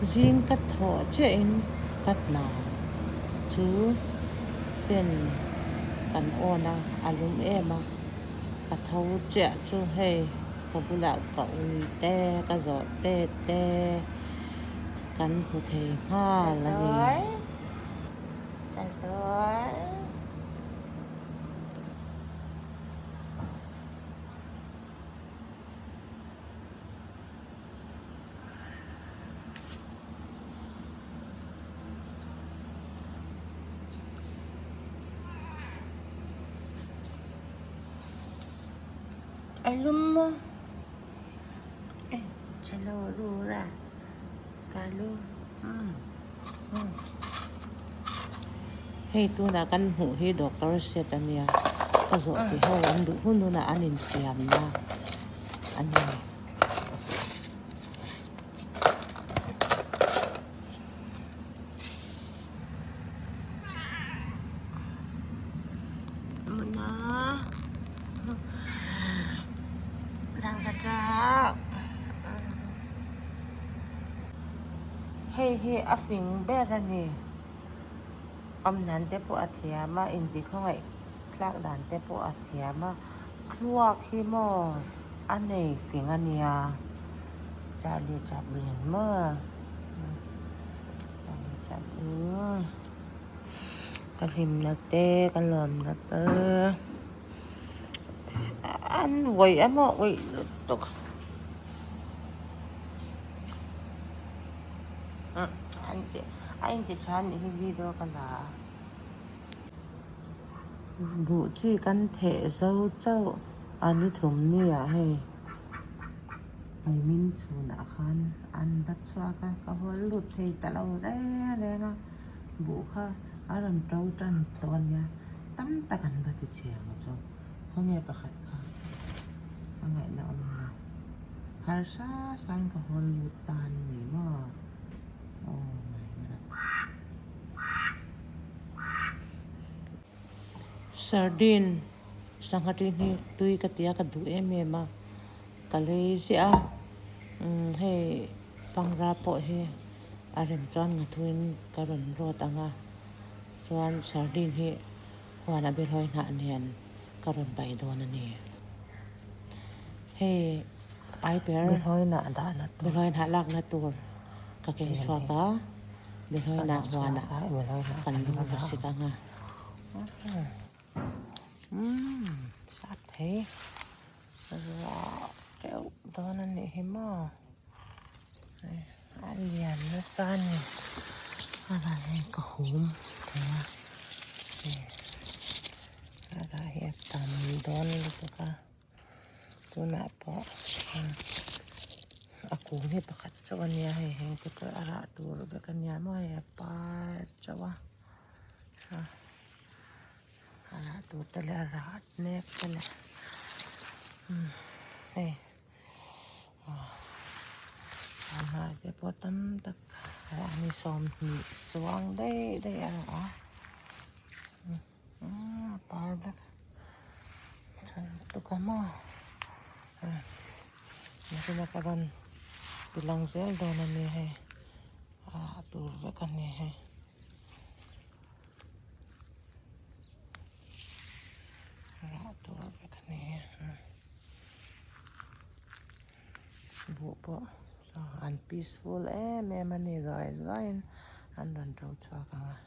Zing ka thawh chiahin ka hna chu fan kan on a, a lum em a, ka tho chiah chu hei ka bulah ka ui te ka zawh te te kan hmu thei nghal a ni. A lum a chalo rura kalu Hei tunah kan hmuh hi doctor set a nia ka zawh tih ho an duh hun hunah an insiamna a ni. Hei hi a fing ber a ni. Awm dan te pawh a thiam a, intihkhawngaih tlak dan te pawh a thiam a. Thluak hi maw a nei fing a nia. Charlie Chaplin maw Charlie Chaplin ka hlimna te ka lawmna te an vawi emaw uih lutuk a inti tha anih hi video ka la a. Buh chi kan theh zo chauh a ni thum nia hei nimin chhunah khan an va chhuak a ka hawl lut thei ta lo reng reng a buh kha a rawn to tan tawh a nia tam tak an va ti chhiang chu khawnge pakhat kha a ngaihna awm lo harsa sain ka hawl lut ta a ni maw oh my god. Sardine sangha ṭin hi tui ka ti a ka duh em em a ka lei ziah a umm hei fangra pawh hi a rem chuan ngathuin ka rawn rawt ang a chuan sardine hi huan a belhawi hnah nen ka rawn pai dawn a ni hei aiper belhawi hnah lakna tur ka keng chhuak a. Behlawi huanah kan lu ka sik ang a sap thei ruah teuh dawn a nih hi maw a lian nasa a ni a rah hi ka hum thei a a rah hi a tam dawn lutuk a. Tunah pawh a kung hi pakhat chauh a nia hei heng te pawh a rah tur vek a nia maw hei a par chauh a a rah tur te leh a rah mek te leh hei a hnah te pawh tam tak a rah a ni 20 chuang daih daih a rah a. A par vek tha lutuk a maw nakinah ka rawn ti lang zel dawn a ni hei a rah tur vek a ni hei a rah tur vek a ni buh pawh an peaceful em em a ni zawi zawiin an rawn to chhuak ang a.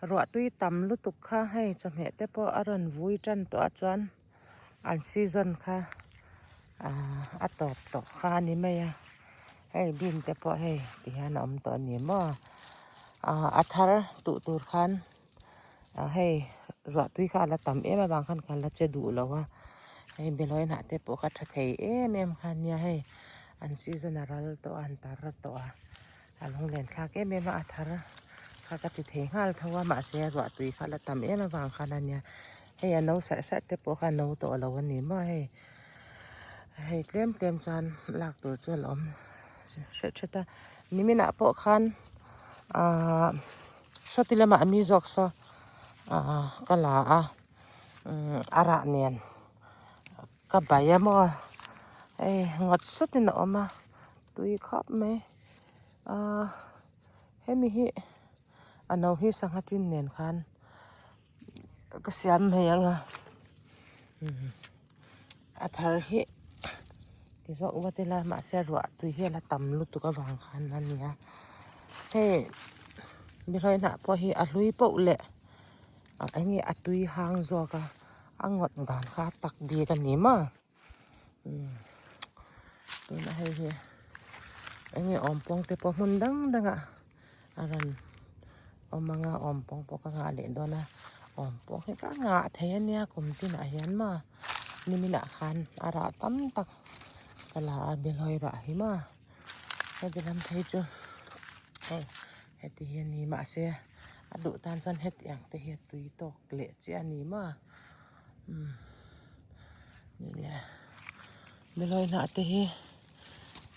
Ruah tui tam lutuk kha hei chawhmeh te pawh a rawn vui tan tawh a chuan an season kha ahh a tawp tawh kha a ni mai a hei bean te pawh hei ti hian a awm tawh a ni maw ahh a thar tuh tur khan ah hei ruah tui kha a la tam em avang khan ka la che duh lo a hei behlawi hnah te pawh kha tha thei em em kha a nia hei an season a ral tawh a an tar tawh a. A lunglen thlak em em a, a thar kha ka ti thei nghal tho a mahse ruah tui kha la tam em avang khan a nia hei a no sarh sarh te pawh kha a no tawh lo a ni maw hei hei tlem tlem chuan lak tur chu a la awm hret hret a niminah pawh khan ahh sawti lamah mi zawk saw ahh ka la a a rah nen ka bai a maw hei ngawt sawtin a awm a. tui khawp mai ahh hemi hi a no hi sangha tin nen khan ka siam mai ang a a thar hi ti zawk vat ila mahse ruah tui hi a la tam lutuk avang khan a nia hei behlawi hnah pawh hi a hlui poh leh eng nge a tui hang zawk a a ngawt dan kha a tak bik a ni maw tunah hei hi eng nge awm pawng te pawh hmun dang dangah a rawn awm ang a awm pawng pawh ka nghah leh dawn a awm pawng hi ka nghah thei a nia kum tinah hian maw niminah khan a rah tam tak ka la a behlawi rah hi maw heti lam phei chu hei heti hi a ni mahse a duh tan chuan heti ang te hi a tui tawk leh chiah a ni maw umm nih leh behlawi hnah te hi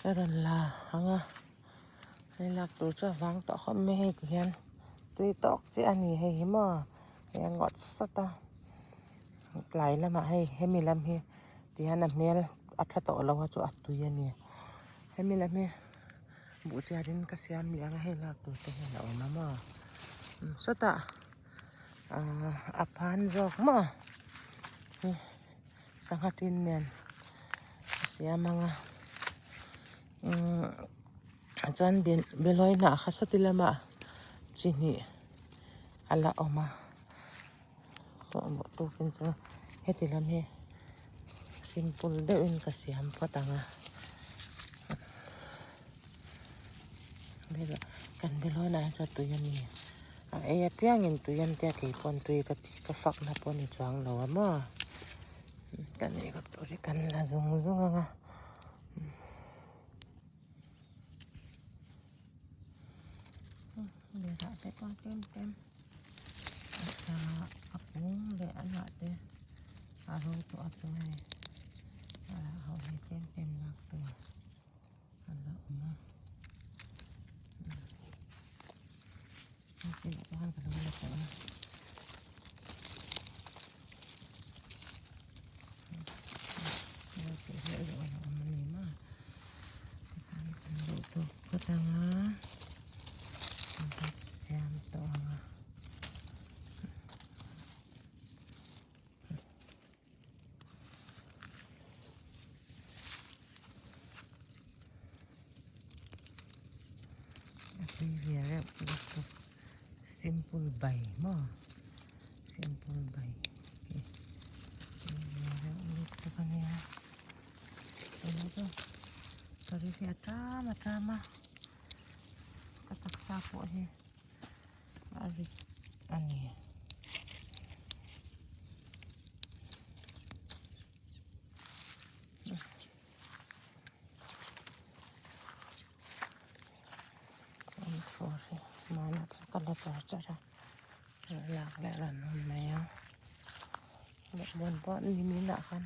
ka rawn la ang a. Hei lak tur chu a vang tawh khawp mai hei ti hian tui tawk chiah a ni hei hi maw hei a ngawt sawt a tlai lamah hei hemi lam hi ti hian a hmel a tha tawh lo a chu a tui a ni hemi lam hi buh chiar in ka siam leh ang a hei lak tur te hian a awm a maw sawtah ahh a phan zawk maw hi sangha tin nen a siam ang a. Chuan behlawi hnah kha sawti lamah chi hnih a la awm a tukin chu heti lam hi simple deuhin ka siam phawt ang a kan behlawi hnah hi chu a tui a ni a ei apiangin tui an tia keipawn tui ka ti ka fakna pawh a ni chuang lo a maw kan ei kawp tur hi kan la zung zung ang a. Lirah te pawh tlem tlem a pung leh a hnah te a ro tawh a chu hei a rah ho hi tlem tlem lak tur a la awm a hei chinah pawh khan ka lo la tawh a. Simple bai maw simple bai lutuk a nia tunah chuan ka ri hi a ṭam a ṭam a ka taksa pawh hi a rit a ni. Ka la char char a lak leh ran awm mai a bawkbawn pawh nimin ah khan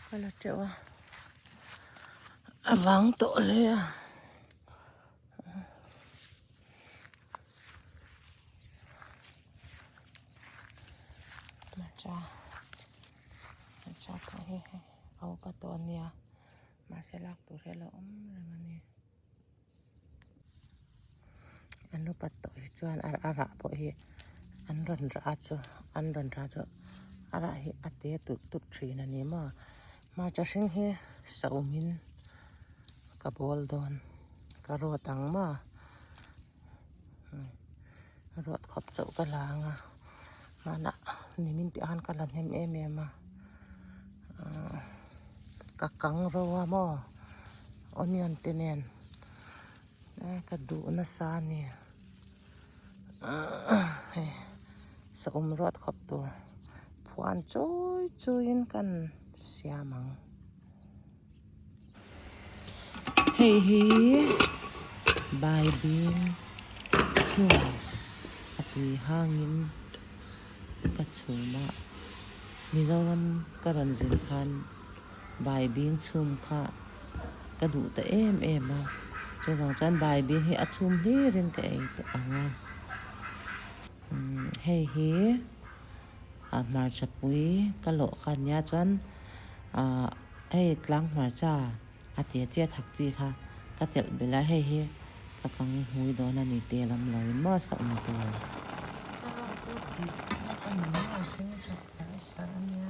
ka la teuh a a vang tawh hle a. Hmarcha hmarcha pawh hi hei a upa tawh a nia mahse lak tur hi a lo awm reng a ni. An upat tawh hi chuan a rah pawh hi an rawn rah a chu an rawn rah chu a rah hi a te tulh tulh thin a ni maw hmarcha hring hi saum in ka bawl dawn ka rawt ang maw rawt khawp chauh ka la ang a hmanah nimin piah khan ka la hnem em em a ka kang ro a maw onion te nen ka duh nasa a ni hei saum ruat khawp tur phuan chawi chawiin kan siam ang. Hei hi baibing chhung a tui hangin ka chhum a Mizoram ka rawn zin khan baibing chhum kha ka duh ta em em a chuvang chuan baibing hi a chhum hlirin ka ei tawh ang a hei hi a hmarcha pui ka lawh kha ania chuan. Ahh hei tlang hmarcha A te chiah thak chi kha ka telh belh a, hei hi ka kang hmui dawn a ni tel awm lo in maw sa awm tur. Ka rawt u dik vek a ni maw a thing tha sar sar a nia.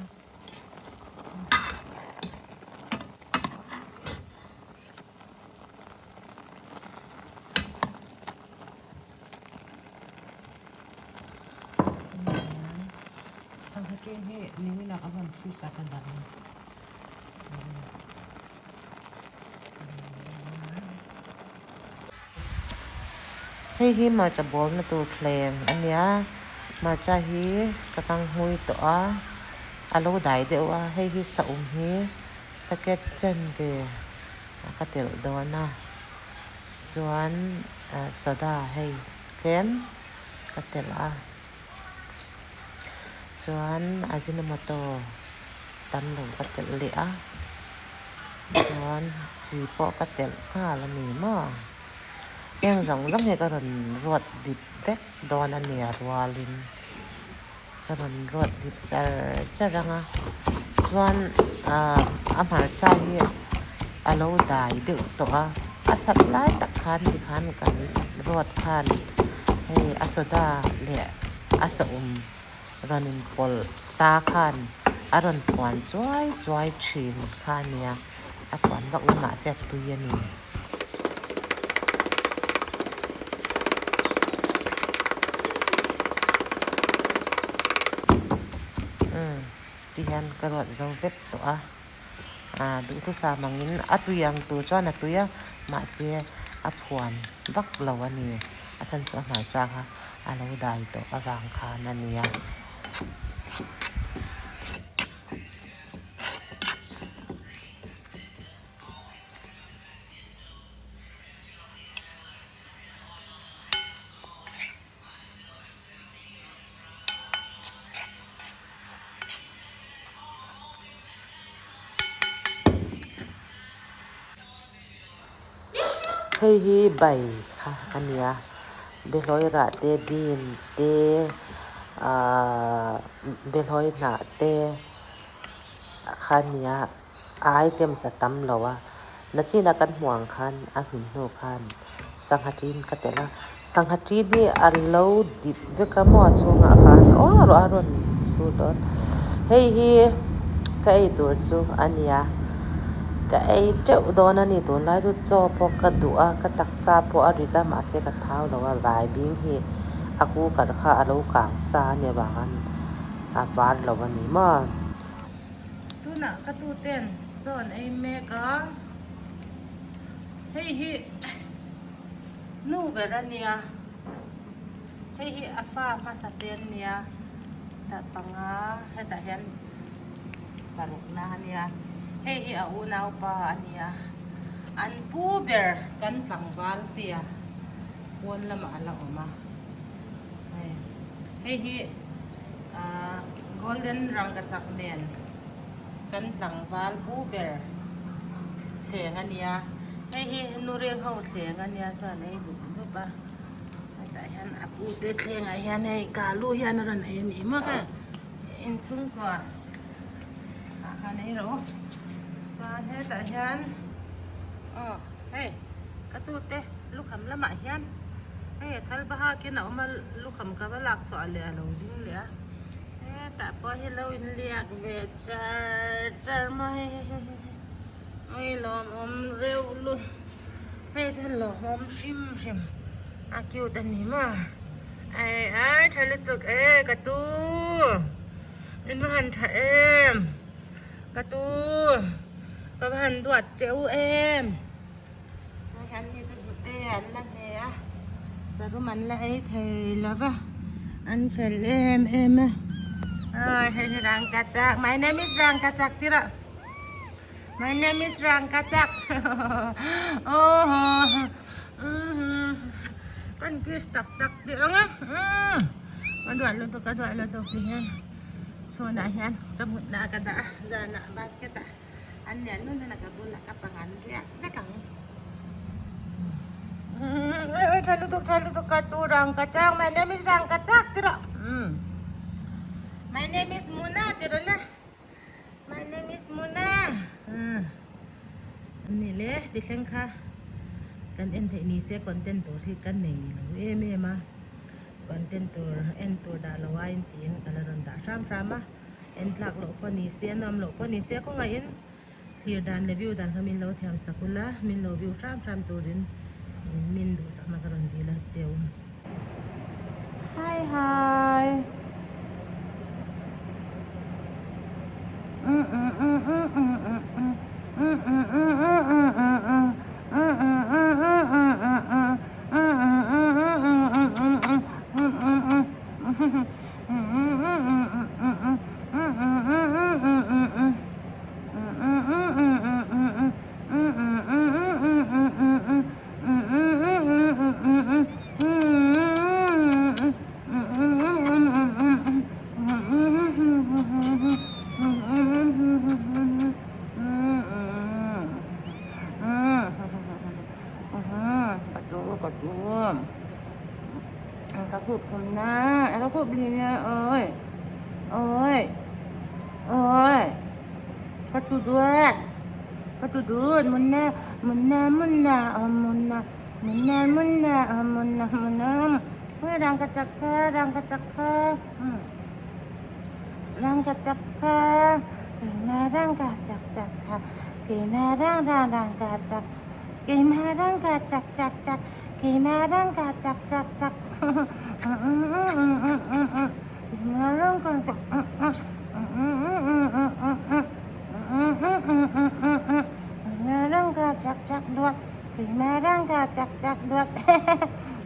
Sangha ṭeng hi nimin ah ka van freeze a ka dah a. Hei hi hmarcha bawlna tur thleng a nia hmarcha hi ka kang hmui tawh a a lo dai deuh a hei hi saum hi packet chen ve ka telh dawn a chuan soda hei tlem ka telh a. Chuan Ajinomoto tam lo ka telh leh a, chuan chi pawh ka telh nghal a ni maw. Heng zawng zawng hi ka rawn ruat dip vek dawn a nia rualin ka rawn ruat dip char char ang a, chuan ah a hmarcha hi a lo dai deuh tawh a, a sat lai tak khan tikhan kan ruat khan hei a soda leh a saum rawn inpawlh sa khan a rawn puan chuai chuai thin kha a nia a puan vak lo mahse a tui a ni. Umm ti hian ka ruat zo vek tawh a ah duhthusam angin a tui ang tur chuan a tui a mahse a phuan vak lo a ni a chhan chu a hmarcha kha a lo dai tawh avang khan a nia. Hei hi bai kha a nia behlawi rah te bean te ahh behlawi hnah te kha a nia a items a tam lo a nachina kan hmuh ang khan a hmin hnu khan sangha tin ka telh a sangha tin hi a lo dip vek a maw a chhungah khan aw a rawn sur dawn hei hi ka ei tur chu a nia ka ei teuh dawn a ni tunlai chu chaw pawh ka duh a ka taksa pawh a rit a mahse ka thau lo a vai bing hi a cooker kha a lo kang sa a nih avangin a var lo a ni maw. Tunah ka tuten chaw an ei mek a, hei hi nu ber a nia, hei hi a fa hmasa te an nia, tah panga hetah hian paruk na a nia, hei hi a unaupa a nia, an pu ber kan tlangval tia pawn lamah a la awm a, hei hi ahh. Golden rangkachak nen kan tlangval pu ber thleng a nia hei hi nu reng ho thleng a nia chuan ei dup dup a hetah hian a pu te thleng ah hian hei kalu hian a rawn ei a ni maw kha inchhungkua ah khan ei rawh u chuan hetah hian aw hei ka tute lukham lamah hian hei a thal bahakin a awm a lukham ka va lak chhuah leh a lo ding leh a. Hetah pawh hi lo inliak ve char char mai ui lawmawm reuh lu hei chu lawmawm hrim hrim a cute a ni maw ai ai tha lutuk e ka tu in va han tha em ka tu ka va han duat che u em. Hei an ni chu hnute an la hne a charum an la ei thei lo va an fel em em a aw hei hi rangkachak my name is rangkachak tih rawh my name is rangkachak aw kan kiss tak tak tih ang a ka duah lutuk ka duah lutuk ti hian chhunah hian ka mutna ah ka dah a zanah basket ah. An lian nun hian a ka bulah ka pangan riak vek ang. Oi oi tha lutuk tha lutuk ka tu rang ka chak my name is rang ka chak ti rawh. My name is Muna ti rawh le. My name is Muna. Ni le ti thleng kha kan en theih ni se content tur hi ka nei lo em em a content tur en tur dah lo a intiin ka la rawn dah hram hram a en tlak loh pawh ni se nuam loh pawh ni se kawngaihin thlir dan leh view dan kha min lo thiam sak ula min lo view hram hram turin min duhsakna ka rawn dil a cheu. Hi hi. Ka khup khum na, ka khup li na oi. Oi. Oi. Ka tu duat. Ka tu duat munna munna munna munna munna munna munna munna. Oi rangkachak kha rangkachak kha. Rangkachak kha. Keima rangkachak chak kha. Keima rang rang rangkachak. Keima rangkachak chak chak. Keima rangkachak chak chak. Keima rangkachak. Rangkachak chak duat. Keima rangkachak chak duat.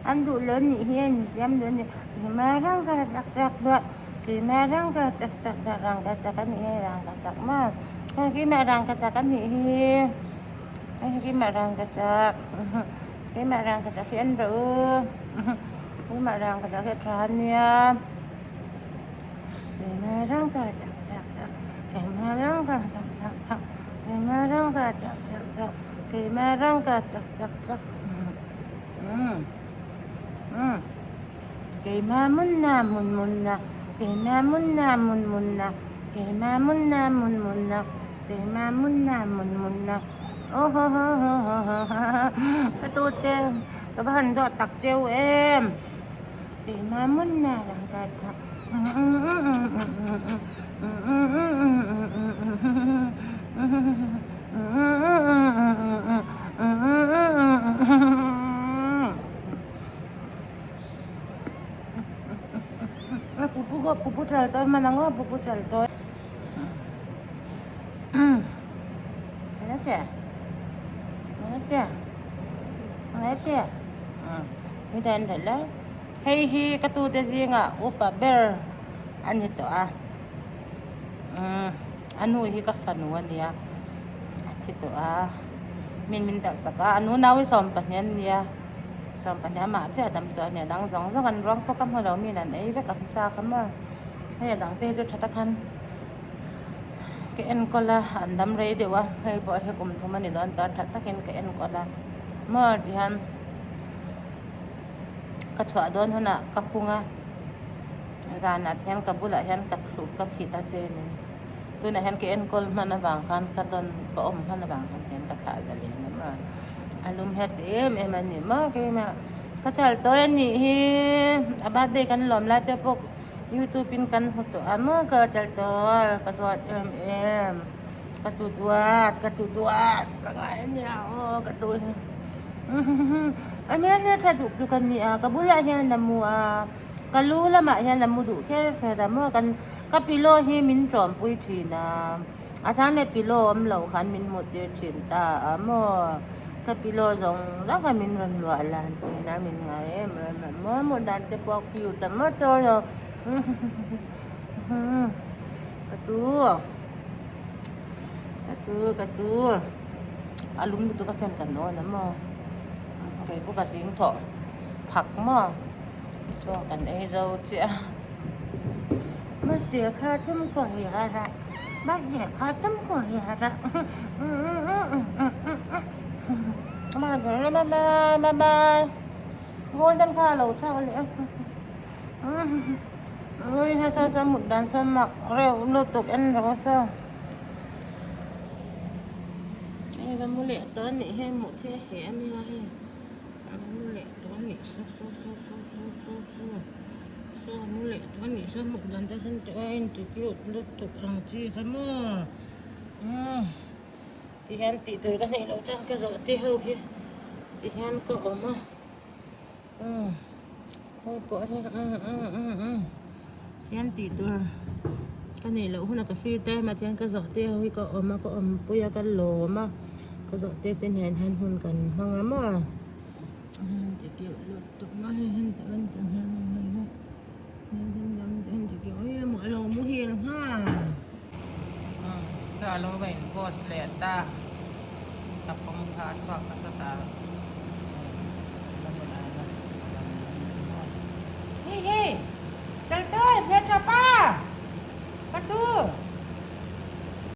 An duh lo nih hi a insiam duh a ni. Keima rangkachak chak duat. Keima rangkachak chak duat. Rangkachak a nih hi rangkachak maw. Keima rangkachak a nih hi. Keimah rangkachak. Keimah rangkachak hi an rawh u. Keimah rangkachak hi a tha ania. Keimah rangkachak chak chak. Keimah rangkachak chak chak. Keimah rangkachak chak chak. Keimah rangkachak chak chak. Keimah munna mun munna. Keimah munna mun munna. Keimah munna mun munna. Keimah munna mun munna. Aw haw haw haw haw haw haw ka tu te ka va han dawt tak cheu em keimah munna rangkachak pupu pupu chaltawi hman ang aw pupu chaltawi. Hei hi ka tute zingah upa ber a ni tawh a a nu hi ka fanu a nia a thi tawh a min min dah sak a a nu nau hi 12 an nia 12 amah chiah a dam tawh a ni a dang zawng zawng an ruang pawh ka hmu lo min an ei vek ang sa kha maw. Hei a dang te hi chu tha tak khan ka enkawl a an dam rei deuh a hei pawh hi kum thum a ni dawn ta tha takin ka enkawl a maw ti hian ka chhuah dawn hunah ka khung a zanah te hian ka bulah hian ka thlu ka khit a chenin tunah hian ka enkawl hman avang khan ka dawn ka awm hman avang khan hian ka thlah zalen a maw a lum hian ti em em a ni maw keimah ka chal tawi a nih hi a birthday kan lawm lai te pawh. Youtube in kan hmu tawh a maw ka chal tawl ka duat em em ka tu duat ka tu duat ka ngai a nia aw ka tu hi a hmel hi a tha duh tluk a nia ka bulah hian a mu a ka lu lamah hian a mu duh kher kher a maw kan ka pillow hi min tawmpui thin a a chang leh pillow awm loh khan min hmuh tir thin ta a maw ka pillow zawng zawng kha min rawn luah lan thin a min ngai em em a maw hmuh dan te pawh a cute a maw chawl lo ka tu ka tu ka tu a lum lutuk a fan kan awn a maw kei pawh ka zing thawh phak maw chaw kan ei zo chiah a. Bus देखा तुमको यारा बस देखा तुमको यारा bye bye bye bye golden kha lo chhuak leh a ui hesa sa mut dan sawn mak reuh lutuk en rawh saw. Hei va mu leh tawh a nih hi hmuh thil a heh a nia hei a va mu leh tawh a nih saw saw saw saw saw saw saw saw a mu leh tawh a nih saw hmuh dan te sawn teh a inti cute lutuk ang chi kha maw umm ti hian tih tur ka neih loh chuan ka zawh te ho hi ti hian ka awm a umm hei pawh hi umm umm umm umm hian tih tur ka neih loh hunah ka free time ah chuan ka zawh te ho hi ka awm a ka awm pui a ka lawm a ka zawh te te nen hian hun kan hmang a maw a lo muhil nghal saw alo va in post leh ta ka pawm kha a chhuak ta sawt a Hey hey! Chaltoi! Hmeltha pa! Ka tu!